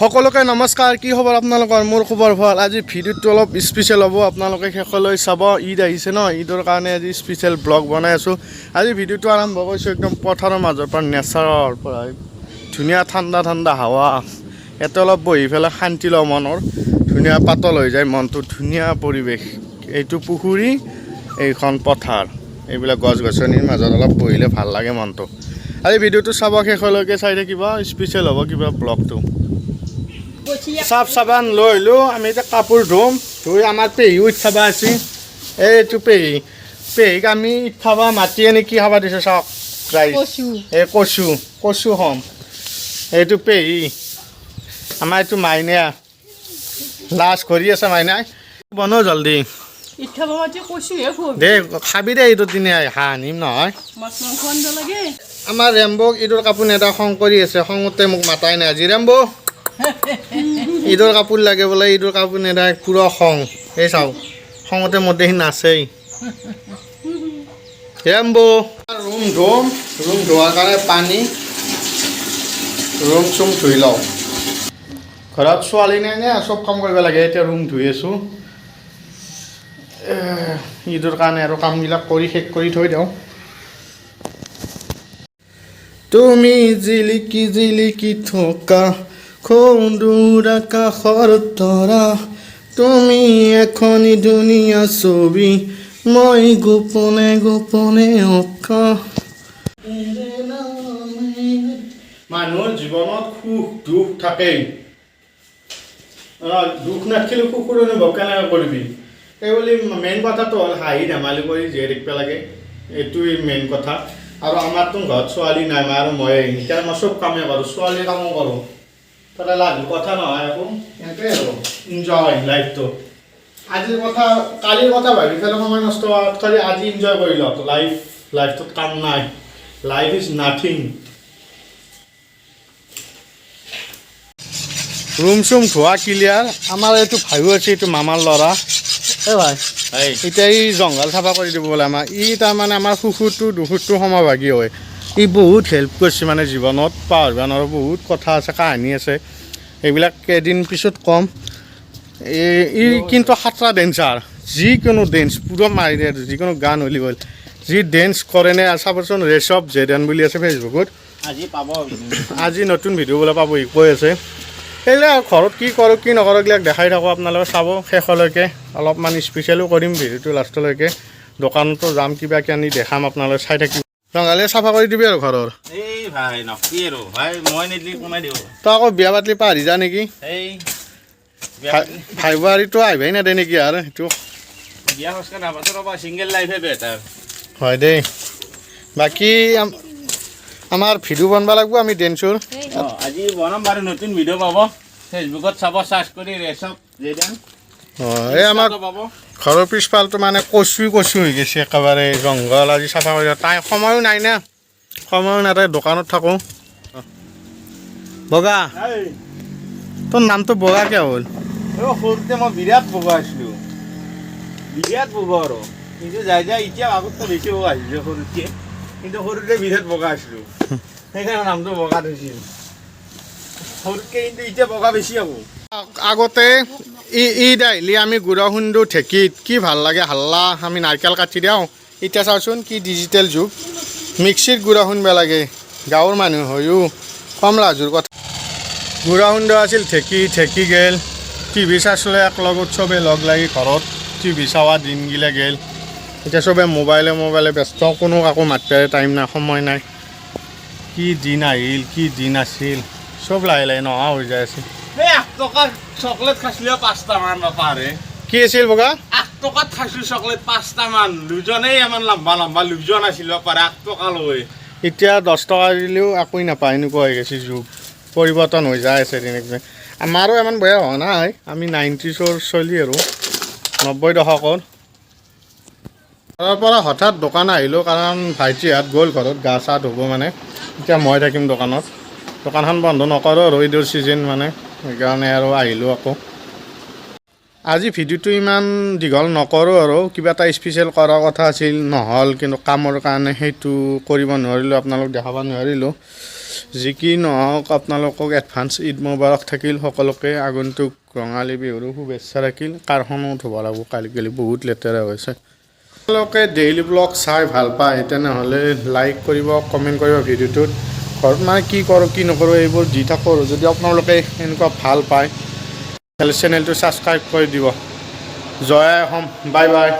সকলোকে নমস্কাৰ। কি খবৰ আপোনালোকৰ? মোৰ খবৰ ভাল। আজি ভিডিঅ'টো অলপ স্পেচিয়েল হ'ব, আপোনালোকে শেষলৈ চাব। ঈদ আহিছে ন, ঈদৰ কাৰণে আজি স্পেচিয়েল ব্লগ বনাই আছোঁ। আজি ভিডিঅ'টো আৰম্ভ কৰিছোঁ একদম পথাৰৰ মাজৰ পৰা, নেচাৰৰ পৰা। ধুনীয়া ঠাণ্ডা ঠাণ্ডা হাৱা। ইয়াতে অলপ বহি পেলাই শান্তি লওঁ মনৰ। ধুনীয়া পাতল হৈ যায় মনটো, ধুনীয়া পৰিৱেশ। এইটো পুখুৰী, এইখন পথাৰ, এইবিলাক গছ গছনিৰ মাজত অলপ বহিলে ভাল লাগে মনটো। আজি ভিডিঅ'টো চাব, শেষলৈকে চাই থাকিব। স্পেচিয়েল হ'ব কিবা ব্লগটো। চাফ চাবান লৈ আহিলোঁ আমি। এতিয়া কাপোৰ ধুম, ধুই আমাৰ পেহীও ঈদ খাব আছে। এইটো পেহী, পেহীক আমি ঈদ খাব মাতি আনি কি খাব দিছোঁ চাওক ৰাইজ। কচু। এই কচু, কচু খাম। এইটো পেহী আমাৰ, এইটো মাইনা। লাজ কৰি আছে মাইনাই। বনো জলদি। ঈদ খাব মাতি কচুহে খুৱাবি? দে, খাবি দে। এইটো দিনে হাঁহ আনিম নহয়। মাছ মাংস আনিব লাগে। আমাৰ ৰেম্বক ঈদৰ কাপোৰ নেদা খং কৰি আছে। খঙতে মোক মাতাই নাই আজি। ৰেম্বো, ঈদৰ কাপোৰ লাগে বোলে, ঈদৰ কাপোৰ নেদাই পুৰা খং। এই চাওক, খঙতে মোৰ দেখি নাচেই ৰেম্বো। ৰুম ধুম, ৰুম ধোৱাৰ কাৰণে পানী। ৰুম চুম ধুই লওঁ। ঘৰত ছোৱালী নাই নে, চব কাম কৰিব লাগে। এতিয়া ৰুম ধুই আছোঁ। ঈদৰ কাৰণে আৰু কামবিলাক কৰি শেষ কৰি থৈ দিওঁ। তুমি জিলিকি জিলিকি থকা সৌ দূৰ আকাশৰ তৰা, তুমি এখনি ধুনীয়া ছবি, মই গোপনে গোপনে অঁকা। মানুহৰ জীৱনত সুখ দুখ থাকেই। দুখ নাথাকিলে সুখৰ অনুভৱ কেনেকৈ কৰিবি? সেইবুলি মেইন কথাটো হ'ল হাঁহি ধেমালি কৰি জীয়াই থাকিব লাগে, এইটোৱেই মেইন কথা। আৰু আমাৰতো ঘৰত ছোৱালী নাই, মা আৰু মই। এতিয়া মই চব কামেই কৰোঁ, ছোৱালীৰ কামো কৰোঁ। তাতে লাজৰ কথা নহয় একো। এনেকৈ আৰু ইনজয় লাইফটো। আজিৰ কথা কালিৰ কথা ভাবি পেলাই সময় নষ্ট কৰাতকৈ আজি ইনজয় কৰি লওক। লাইফটোত কাম নাই, লাইফ is nothing. Room চুম ধোৱা ক্লিয়াৰ। আমাৰ এইটো ভাইও আছে, এইটো মামাৰ ল'ৰা। এই ভাই, এতিয়া ই জংঘল চাফা কৰি দিব বোলে আমাৰ। ই তাৰমানে আমাৰ সুখটো দুখটো সমভাগী হয়। ই বহুত হেল্প কৰিছে মানে জীৱনত, পাহৰিব নোৱাৰোঁ। বহুত কথা আছে, কাহিনী আছে, এইবিলাক কেইদিন পিছত ক'ম। এই ই কিন্তু সাতৰা ডেন্সাৰ। যিকোনো ডেন্স পূৰা মাৰি দিয়ে, যিকোনো গান হ'লি হ'ল। যি ডেন্স কৰে নে, চাবচোন, ৰেচ অফ জেডেন বুলি আছে ফেচবুকত। আজি পাব। আজি নতুন ভিডিঅ' বোলে পাব, ই কৈ আছে। সেইবিলাক ঘৰত কি কৰোঁ কি নকৰোঁ এইবিলাক দেখাই থাকোঁ, আপোনালোকে চাব শেষলৈকে। অলপমান স্পেচিয়েলো কৰিম ভিডিঅ'টো লাষ্টলৈকে। দোকানতো যাম, কিবা কিনি দেখাম, আপোনালোকে চাই থাকিব। ৰঙালীয়ে চাফা কৰি দিবি আৰু ঘৰৰ। এই ভাই, নকবি আৰু ভাই, মই নিদিলি কোনে দিব? তই আকৌ বিয়া পাতলি পাহৰি যা নেকি? এই। ভাই বোৱাৰীটো আহিবাই নেদে নেকি আৰু সেইটো? বিয়া সংস্কাৰ নাপাতো ৰ'বা, ছিংগল লাইফে বেটাৰ। হয় দেই। বাকী আমাৰ ভিডিঅ' বনাব লাগিব আমি ডেন্সৰ। অঁ, আজি বনাম বাৰু। নতুন ভিডিঅ' পাব, ফেচবুকত চাব, চাৰ্চ কৰি ৰেচপ জেডেন। অঁ, এই আমাৰ পাব। ঘৰৰ পিছফালটো মানে কচু কচু হৈ গৈছে একেবাৰে জংঘল। আজি চাফা কৰি তাই সময়ো নাই না, সময়ো নাই। তাই দোকানত থাকোঁ। বগা, তোৰ নামটো বগা কিয় হ'ল? সৰুতে মই বিৰাট বগা আছিলোঁ, বিৰাট বগা আৰু। কিন্তু যাই যাই এতিয়া আগতকৈ বেছি বগা হৈছোঁ সৰুতকৈ। কিন্তু সৰুতে বিৰাট বগা আছিলোঁ, সেইকাৰণে নামটো বগা থৈছিল সৰুতকৈ। কিন্তু এতিয়া বগা বেছি হ'ব। আগতে ঈদ আহিলে আমি গুড়া খুন্দো ঢেঁকীত, কি ভাল লাগে হাল্লা। আমি নাৰিকল কাটি দিওঁ। এতিয়া চাওচোন, কি ডিজিটেল যুগ, মিক্সিত গুড়া খুন্দিব লাগে। গাঁৱৰ মানুহ হৈও কম লাজৰ কথা। গুড়া খুন্দা আছিল ঢেঁকী, ঢেঁকী গেল। টিভি চাইছিলে একলগত চবে লগ লাগি ঘৰত, টিভি চাৱা দিনগিলা গেল। এতিয়া চবে মোবাইলে মোবাইলে ব্যস্ত, কোনো কাকো মাতিব টাইম নাই, সময় নাই। কি দিন আহিল, কি দিন আছিল, চব লাহে লাহে নোহোৱা হৈ যাই আছে। এই 8 টকাৰ চকলেট খাইছিলো পাঁচটামান, বাপাৰে। কি আছিল বগা? 8 টকাত খাইছিলো চকলেট পাঁচটামান, দুজনেই ইমান লম্বা লম্বা দুজন আছিল বাপাৰে, 8 টকা লৈ। এতিয়া 10 টকা দিলেও একোৱেই নাপায়, এনেকুৱা হৈ গৈছে। যুগ পৰিৱৰ্তন হৈ যায় আছে তেনেকৈ। আমাৰো ইমান বেয়া হোৱা নাই, আমি নাইণ্টিছৰ চলি আৰু 90 দশকৰ। ঘৰৰ পৰা হঠাৎ দোকান আহিলোঁ, কাৰণ ভাইটিহঁত গ'ল ঘৰত গা চা ধুব। মানে এতিয়া মই থাকিম দোকানত। দোকানখন বন্ধ নকৰোঁ আৰু ঈদৰ ছিজন মানে, সেইকাৰণে আৰু আহিলোঁ আকৌ। আজি ভিডিঅ'টো ইমান দীঘল নকৰোঁ আৰু। কিবা এটা স্পেচিয়েল কৰাৰ কথা আছিল, নহ'ল। কিন্তু কামৰ কাৰণে সেইটো কৰিব নোৱাৰিলোঁ, আপোনালোক দেখাব নোৱাৰিলোঁ। যি কি নহওক, আপোনালোকক এডভান্স ঈদ মোবাৰক থাকিল সকলোকে। আগন্তুক ৰঙালী বিহুৰো শুভেচ্ছা থাকিল। কাৰখনো ধুব লাগিব কালি, কালি বহুত লেতেৰা হৈছে। আপোনালোকে ডেইলি ব্লগ চাই ভাল পায়, তেনেহ'লে লাইক কৰিব, কমেণ্ট কৰিব ভিডিঅ'টোত। ঘৰত মানে কি কৰোঁ কি নকৰোঁ এইবোৰ দি থাকোঁ আৰু যদি আপোনালোকে এনেকুৱা ভাল পায়, তেতিয়াহ'লে চেনেলটো ছাবস্ক্ৰাইব কৰি দিব। জয় অসম, বাই বাই।